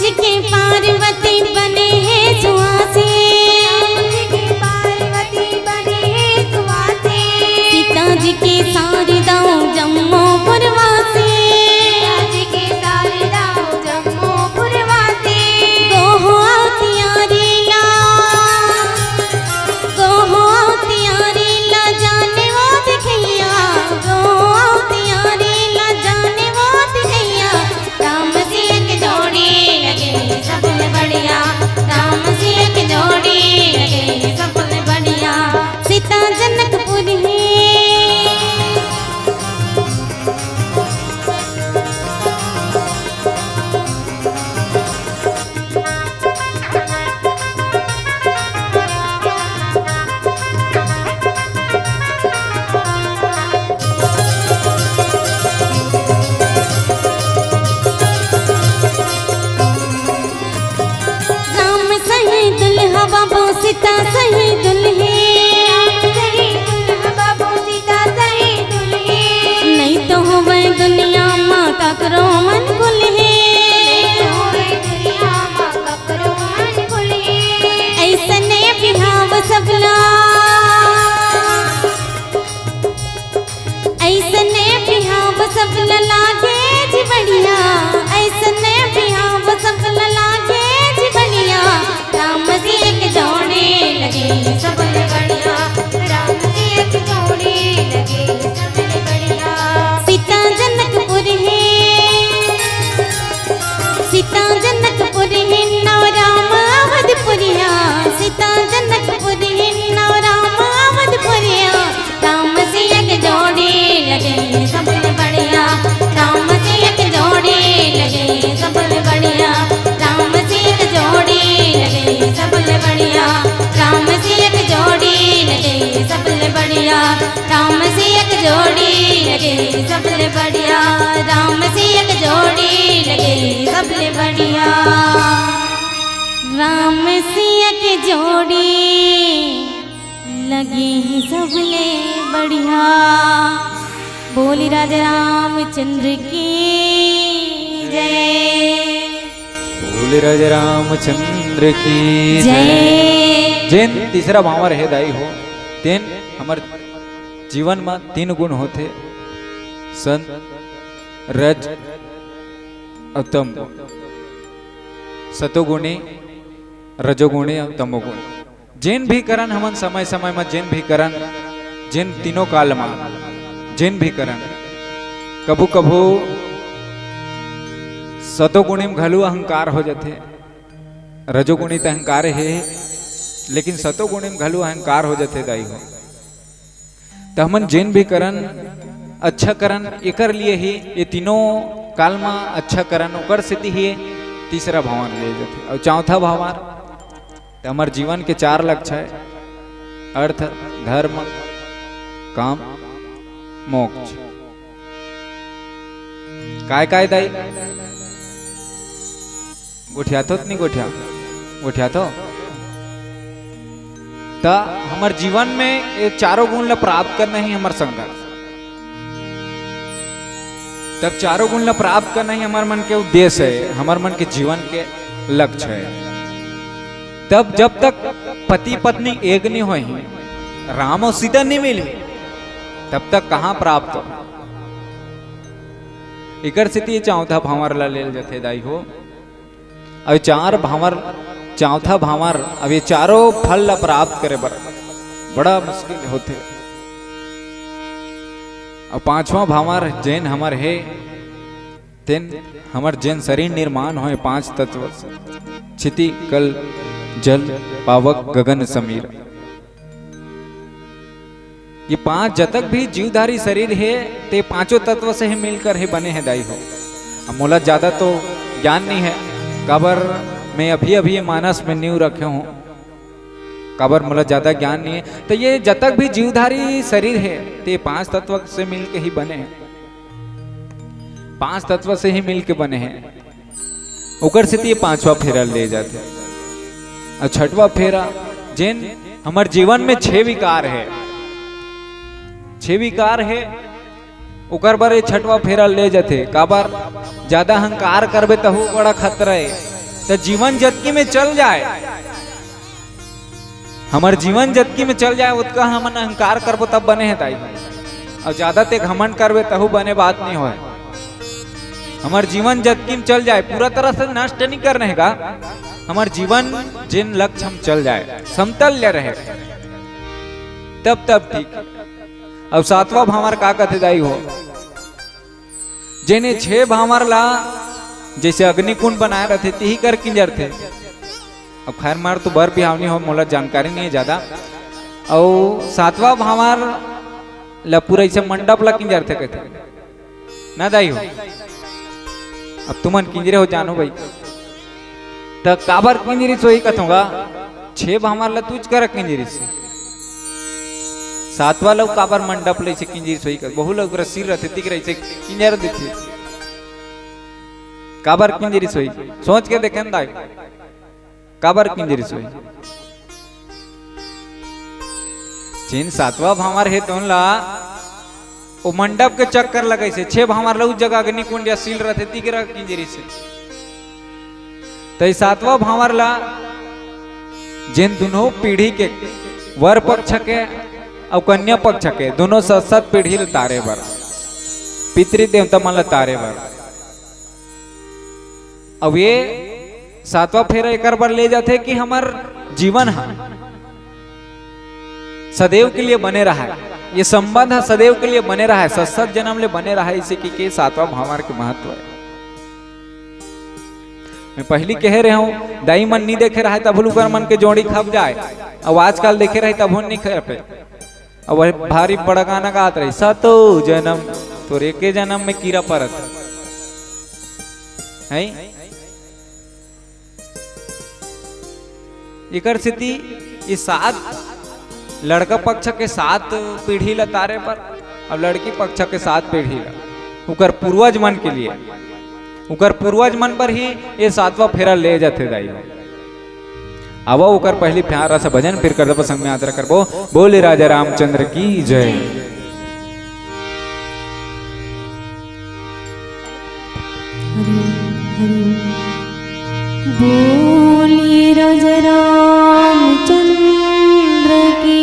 जी के पार्वती बने हे सुहासी। राम जी के पार्वती बने हे सुहासी। सीता जी के सारदा जम्मो पुरवासी। सीता जी के सारदा जम्मो पुरवासी। गोहो अवतियारी ला, गोहो अवतियारी ला जाने वो दिखैया। गोहो अवतियारी ला जाने वो दिखैया। राम सिया के जोड़ी लगे सबले बढ़िया। राम सिया के जोड़ी लगे सबले बढ़िया। सीता जनकपुर हे। राम सही दुल्हा बाबू, सीता सही दुल्हे। राम सही दुल्हा बाबू, सीता सही दुल्हे। नहीं तो होवे दुनिया मा काकरो मन खुलहे। नहीं तो होवे दुनिया मा काकरो मन खुलहे। ऐसने बिहाव सबला, ऐसने बिहाव सबला लागे जी बढ़िया। ऐसने बिहाव सबला लागे जी बढ़िया। राम सिया के जोड़ी लगे सबले बढ़िया। राम सिया के जोड़ी लगे सबले बढ़िया। सीता जनकपुर हे, सीता जनकपुर हे नौ राम अवधपुरिया। सीता जनकपुर हे नौ राम अवधपुरिया। राम सिया के जोड़ी लगे सबले बढ़िया। राम सिया के जोड़ी लगे सबले बढ़िया। राम सिया के जोड़ी लगे सबले बढ़िया। राम सिया के जोड़ी लगे सबले बढ़िया। राम सिया के जोड़ी लगे सबले बढ़िया। राम सिया के जोड़ी लगे सबले बढ़िया। राम सिया के जोड़ी लगे ही सबले बढ़िया। बोली राजा रामचंद्र की जय। बोले राजा रामचंद्र की जय। जय। जेन तीसरा भांवर हे दाई हो, तेन हमर जीवन म तीन गुण होथे, सत, रज अउ तम। सतोगुणी, रजोगुणी अउ तमोगुणी। जेन भी करन हमन समय समय म, जेन भी करन, जेन तीनों काल म, जेन भी करन, कभू कभू सतोगुणी म घलो अहंकार हो जथे। रजोगुणी त अहंकार हे, लेकिन सतोगुणी म घलो अहंकार हो जथे दाई हो। त हमन जेन भी करन, अच्छा करन, एकर लिए ही ये तीनों काल म अच्छा करन, ओकर सेती ही ये तीसरा भांवर ले जथे। अउ चौथा भांवर त हमर जीवन के चार लक्ष्य हे, अर्थ, धर्म, काम, मोक्ष। काय काय दाई? गोठियाथो त नहीं गोठिया? गोठियाथो? त हमर जीवन में ये चारों गुण ल प्राप्त करना ही हमर संघर्ष। तब चारों गुण ल प्राप्त करना ही हमर मन के उद्देश्य हे, हमर मन के जीवन के लक्ष्य हे। तब जब तक पति पत्नी एक नहीं होही, राम अउ सीता नहीं मिलही, तब तक कहाँ प्राप्त हो? एकर सेती ये चौथा भांवर ला लेल जथे दाई हो। अब ये चार भांवर, चौथा भांवर, अब ये चारों फल ला प्राप्त करे बर बड़ा मुश्किल होथे। अब पांचवा भांवर जेन हमर हे, तेन हमर जेन शरीर निर्माण होय पांच तत्व से, क्षिति, कल, जल, पावक, गगन, समीर। ये पांच जतक भी जीवधारी शरीर हे, ते पांचों तत्व से ही मिलकर ही बने हे दाई हो। अब मोला ज्यादा तो ज्ञान नहीं हे, काबर मैं अभी अभी ये मानस में नींव रखे हूँ। काबर मोला ज्यादा ज्ञान नहीं है। तो ये जतक भी जीवधारी शरीर है, ते पांच तत्व से मिलके ही बने हैं, पांच तत्व से ही मिलके बने हैं। ओकर सेती ये पांचवा फेरा ले जाथे। और छठवा फेरा, जेन हमर जीवन में छह विकार है, छह विकार है, ओकर बर ये छठवा फेरा ले जाथे। काबर? ज्यादा अहंकार करबे तहू बड़ा खतरा है। तो जीवन जतकी में चल जाए, हमर जीवन जतकी में चल जाए, ओतका हमन अहंकार करबो तब बने है दाई। और ज्यादा ते घमंड करबे तहू बने बात नहीं होय। हमर जीवन जतकी में चल जाए, पूरा तरह से नष्ट नहीं करने का, हमर जीवन जेन लक्ष्य हम चल जाए, समतल्य रहे, तब तब ठीक। अब सातवां भांवर का कथे दाई हो, जेने छह भांवर ला जैसे अग्निकुंड बनाए रहथे, तिही कर किंजरथे। अब खैर, मार तो बर बिहावनी हो, मोला जानकारी नहीं है ज्यादा। अउ सातवां भांवर ला पूरा ऐसे मंडप ला किंजरथे कहथे ना दाई हो। अब तुमन किंजरे हो जानो भाई, त काबर किंजरी सोही कथोंगा, छह भांवर ला तुच कर किंजरी से, सातवां ला काबर मंडप ले से किंजरी सोही कर, बहु लोग रसीर रहते तिक रही से किंजर देते। काबर किंजरी सोही? सोच के देखे न दाई, काबर किंजरी सोही? जेन सातवां भांवर हे तोन ला ओ मंडप के चक्कर लगाइसे, छह भांवर ला उ जगह अग्निकुंड या सील रहते तिक रख किंजरी से। तई सातवां भांवर ला जेन दुनों पीढ़ी के, वर पक्ष के अउ कन्या पक्ष के, दुनों सत सत पीढ़ी ल तारे बर, पितृ देवता मन ल तारे बर। अब ये सातवां फेरा एकर बर ले जाथे कि हमर जीवन ह सदैव के लिए बने रहा है, ये संबंध ह सदैव के लिए बने रहा है, सत सत जन्म ले बने रहा है, इसे कि के सातवां भांवर के महत्व है। मैं पहली कहे रहे हूँ, दाई मन नहीं देखे रहे तब लुकर मन के जोड़ी खप जाए, अब आजकल देखे रहे तब नहीं खपे। अब वही भारी बड़ा गाना गात रही, "सतो जन्म तोर एके जन्म में कीरा परत है।" एकर सेती ये सात, लड़का पक्ष के सात पीढ़ी ला तारे बर, अब लड़की पक्ष के सात पीढ़ी ला, उकर पूर्वज मन के लिए, उकर पूर्वज मन बर ही ये सातवां फेरा ले जाथे दाई। आवा ओकर पहली प्यारा सा भजन फिर करबो, संग में यात्रा करबो। बोले राजा रामचंद्र की जय। हरि ओम, हरि ओम। बोलिए राजा रामचंद्र की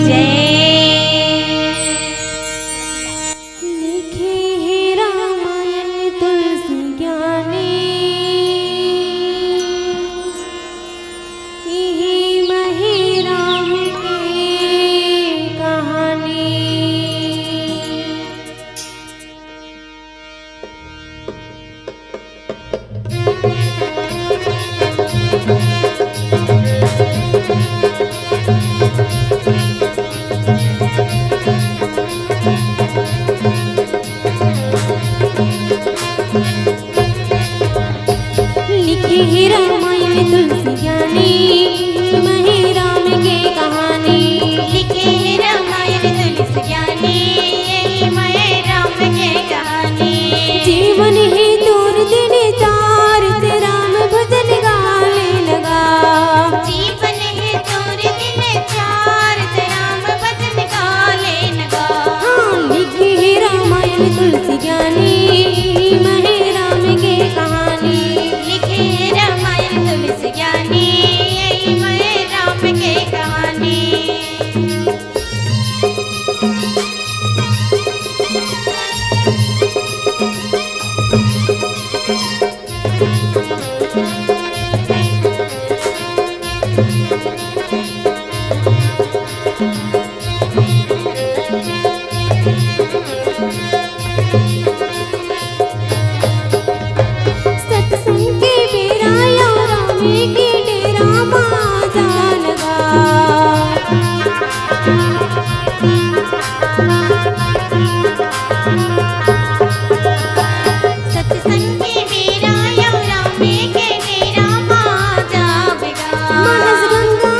जय। लिखे हे रामायण तुलसी ज्ञानी, इही महे राम के कहानी। लिखे हे रामायण तुलसी ज्ञानी, महे राम के कहानी। लिखे हे रामायण तुलसी ज्ञानी, यही महे राम के कहानी। जीवन हे तोर दिन चार, ते राम भजन गाले लगा। जीवन हे तोर दिन चार, ते राम भजन गाले लगा। हाँ, लिखे हे रामायण तुलसी ज्ञानी, महे राम के कहानी। लिखे हे रामायण तुलसी ज्ञानी, यही महे राम के कहानी। सत्संग के बेरा यो रामे के डेरा मा जान गा। सत्संग के बेरा यो रामे के डेरा मा जावे गा। मानस गंगा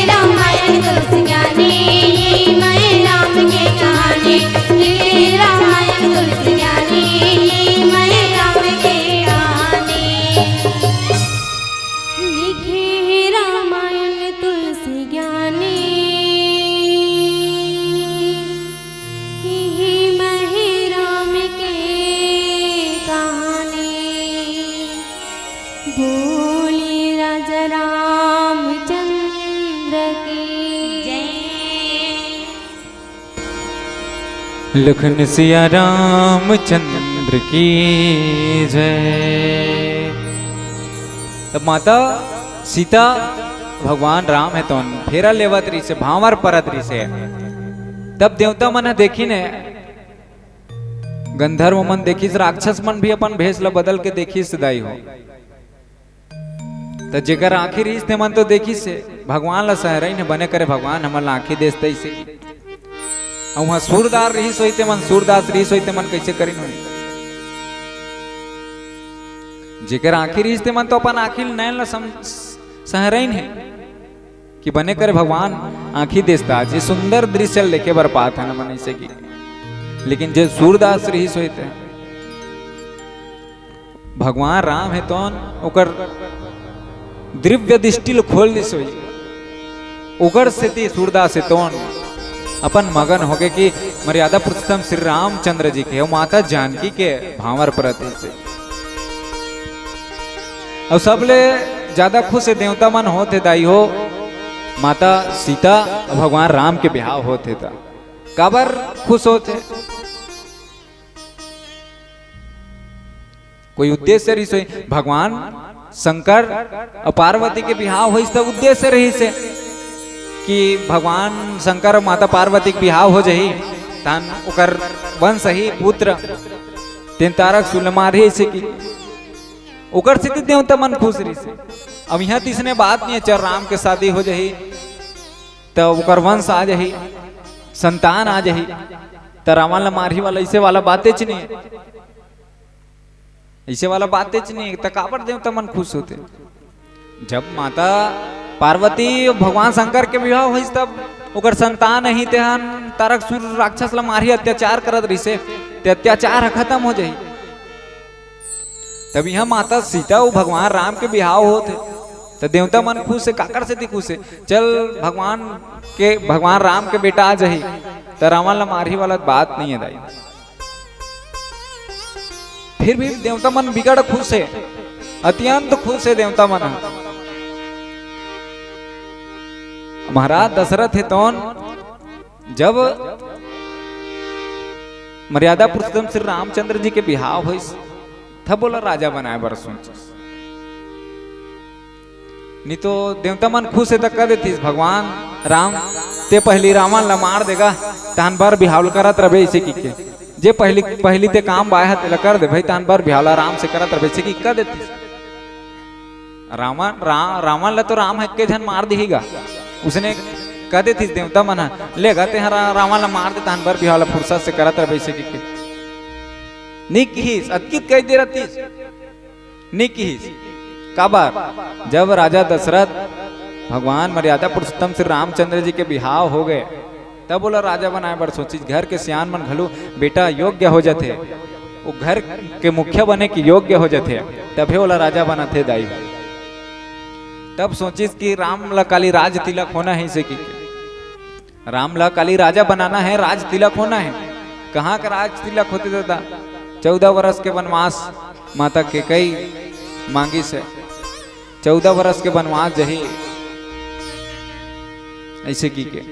रामायण तुलसी ज्ञानी, ये मैं राम के कहानी। ये रामायण तुलसी ज्ञानी, ये मैं राम के कहानी। लिखे रामायण तुलसी ज्ञानी, ये मैं राम के कहानी। बोले राजा रामचंद्र की जय। लखन सिया रामचंद्र की जय। तब माता सीता भगवान राम हे तोन फेरा लेवत रहिसे, भांवर परत रहिसे। तब देवता मन ह देखिन हे, गंधर्व मन देखिस, राक्षस मन भी अपन भेष ल बदल के देखिस दाई हो। त जेकर आँखी रहिस ते मन तो देखिस हे, भगवान ल सहरइन हे, बने करे भगवान हमन ल आँखी देस तइसे। अउ उहाँ सूरदास रहिस होही ते मन, सूरदास रहिस होही ते मन कइसे करिन होही? जेकर आँखी रहिस ते मन तो अपन आँखी ल, नैन ल सम-, सहरइन हे कि बने करे भगवान आँखी देस त आज ये सुंदर दृश्य ल देखे बर पात हन हमन अइसे कि। लेकिन जे सूरदास रहिस होही ते भगवान राम हे तोन ओकर दिव्य दृष्टि ल खोल दिस होही, ओकर सेती सूरदास हे तोन अपन मगन होगे कि मर्यादा पुरुषोत्तम श्री रामचंद्र जी के अउ माता जानकी के भांवर परत रहिसे। अउ सबले ज्यादा खुश हे देवता मन होत हे दाई हो, माता सीता अउ भगवान राम के बिहाव होत हे त काबर खुश होत हे? कोई उद्देश्य रहिस होही, भगवान शंकर अउ पार्वती के बिहाव होइस त उद्देश्य रहिस हे कि भगवान शंकर अउ माता पार्वती के बिहाव हो जाही, तहन ओकर वंश ही पुत्र तेन तारक सुर ल मारही अइसे कि ओकर सेती देवता मन खुश रहिस हे। अब इहाँ त इसने बात नइ हे, चल राम के शादी हो जाही त ओकर वंश आ जाही, संतान आ जाही, त रावण ल मारही वाला अइसे वाला बातेच नइ हे। अइसे वाला बातेच नइ हे, त काबर देवता मन खुश होथे? जब माता पार्वती भगवान शंकर के बिहाव होइस, तब ओकर संतान अही, तेहन तारक सुर राक्षस ल मारही, अत्याचार करत रहिसे, ते अत्याचार ह खतम हो जाही। तब इहाँ माता सीता अउ भगवान राम के बिहाव होत हे, त देवता मन खुश हे, काकर सेती खुश हे? चल भगवान के, भगवान राम के बेटा आ जाही, त रावण ल मारही वाला बात नइ हे दाई। फिर भी देवता मन बिकट खुश हे, अत्यंत खुश हे देवता मन ह। महाराज दशरथ हे तोन जब मर्यादा पुरुषोत्तम श्री रामचंद्र जी के बिहाव होइस, तब ओला राजा बनाए बर सोचिस। नइ तो देवता मन खुश हे त कह देतिस, "भगवान राम, ते पहिली रावण ल मार दे गा, तहन बर बिहाव ल करत रहिबे," अइसे कहिके। "जे पहिली, पहिली ते काम बाय ह, तेला कर दे भई, तहन बर बिहाव ल आराम से करत रहिबे," अइसे कहिके कह देतिस। रावण, रा-, रावण ल तो राम ह एके झन मार दिही गा। उसने कह देतिस देवता मन ह, "ले गा, तेंह रा-, रावण ल मार दे, तहन बर बिहाव ल फुरसत से करत रहिबे," अइसे कहिके। नइ किहिस, अतकित कहि दे रहतिस। नइ किहिस। काबर? जब राजा दशरथ भगवान मर्यादा पुरुषोत्तम श्री रामचंद्र जी के बिहाव हो गए, तब ओला राजा बनाए बर सोचिस। घर के सियान मन घलो बेटा योग्य हो जथे, वो घर के मुखिया बने के योग्य हो जथे, तभे ओला राजा बनाथे दाई। तब सोचिस कि राम ला काली राज तिलक होना हे, अइसे कहिके। राम ला काली राजा बनाना हे, राज तिलक होना हे। कहाँ का राज तिलक होथे दादा? चौदह वर्ष के वनवास माता कैकई मांगिस हे, चौदह वर्ष के वनवास जही, अइसे कहिके।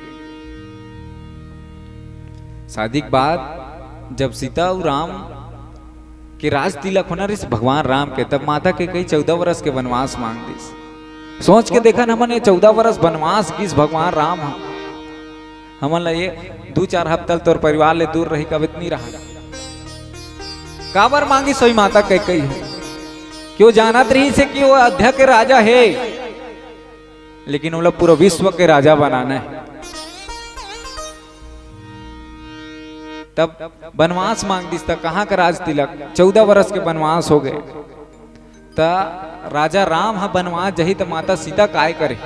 शादी के बाद जब सीता अउ राम के राज तिलक होना रहिस भगवान राम के, तब माता कैकई चौदह वर्ष के वनवास मांग दिस। सोच के देखन हमन, ये चौदह वर्ष वनवास गिस भगवान राम ह, हमन ला ये दू चार हफ्ता ल तोर परिवार ले दूर रही कबे त नइ रहा। काबर मांगिस होही माता कैकई ह? कि वो जानत रहिस हे कि वो अयोध्या के राजा हे, लेकिन ओला पूरा विश्व के राजा बनाना हे। तब बनवास मांग दिस, त कहाँ का राज तिलक? चौदह बरस के बनवास हो गए। त राजा राम ह बनवास जही, त माता सीता काय करे?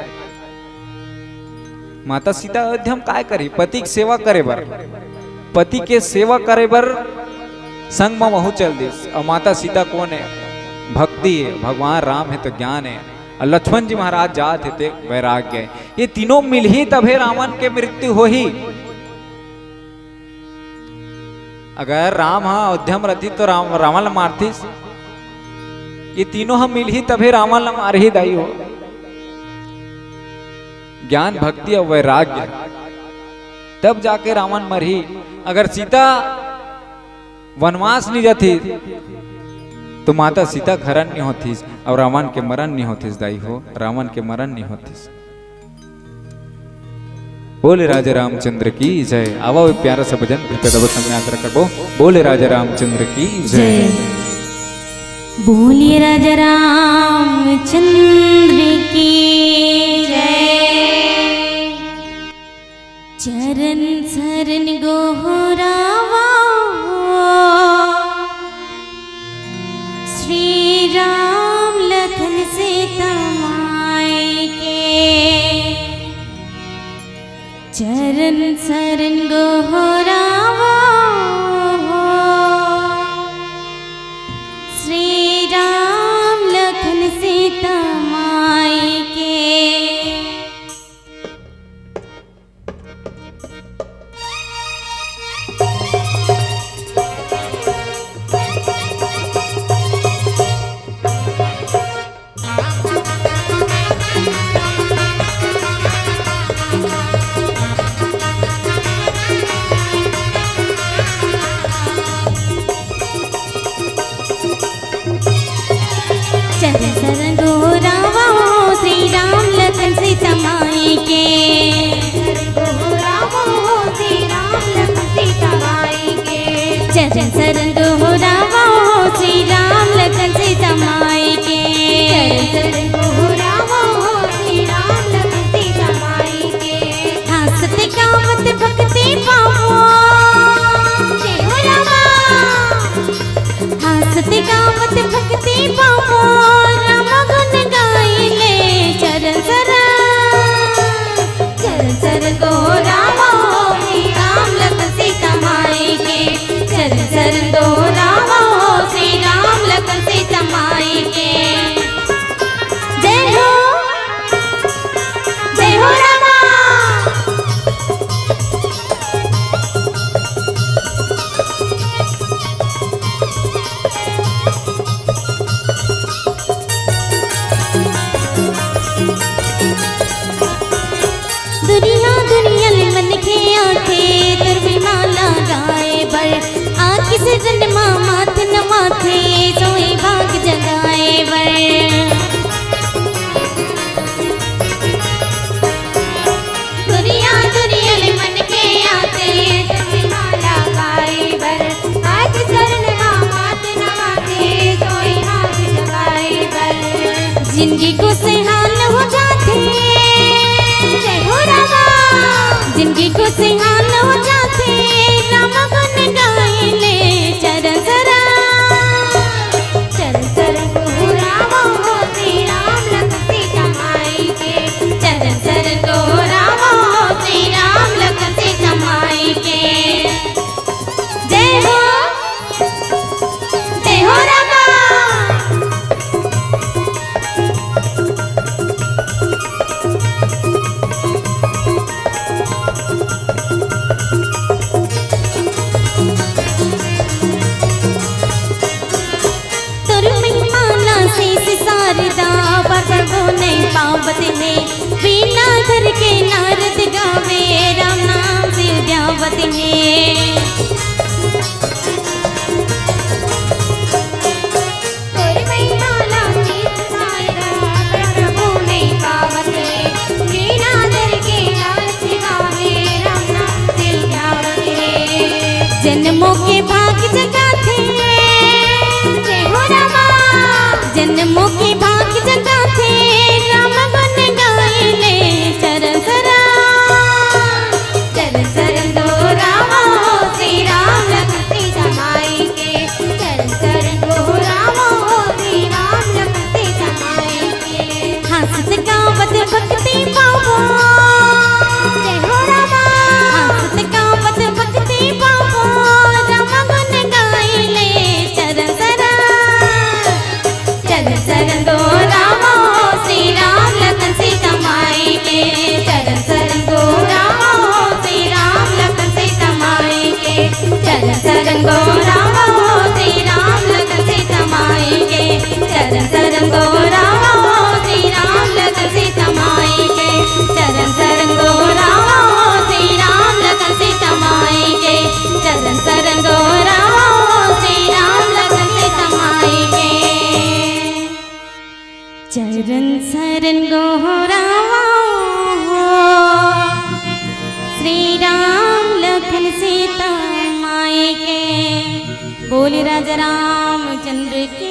माता सीता अयोध्या म काय करही? पति के सेवा करे बर, पति के सेवा करे बर संग म वहू चल दिस। अउ माता सीता कोन हे? भक्ति हे, भगवान राम हे तो ज्ञान हे, अउ लक्ष्मण जी महाराज जात हे ते वैराग्य हे। ये तीनों मिलही तभे रावण के मृत्यु होही। अगर राम ह अयोध्या म रहितिस तो राम, रावण ल मारतिस। ये तीनों ह मिलही तभे रावण ल मारही दाई हो। ज्ञान, भक्ति अउ वैराग्य, तब जाके रावण मरही। अगर सीता वनवास नहीं जाती तो माता सीता के हरण नहीं होतिस अउ रावण के मरण नहीं होतिस दाई हो, रावण के मरण नहीं होतिस। बोले राजा रामचंद्र की जय। आवा एक प्यारा सा भजन फिर कदम समय यात्रा करबो। बोले राजा रामचंद्र की जय। जय। बोलिए राजा रामचंद्र की जय। चरण शरण गोहरावा श्री राम लखन सीता माई के। चरण शरण गोहरावा श्री राम लखन सीता माई के। गौरावा हो श्री राम लखन सीता माई के, चरण शरण गौरावा हो श्री राम लखन सीता माई के, चरण शरण गौरावा हो श्री राम लखन सीता माई के, चरण शरण गौरावा हो श्री राम लखन सीता माई के। चरण शरण गौरावा हो श्री राम लखन सीता माई के। बोल राजा रामचंद्र की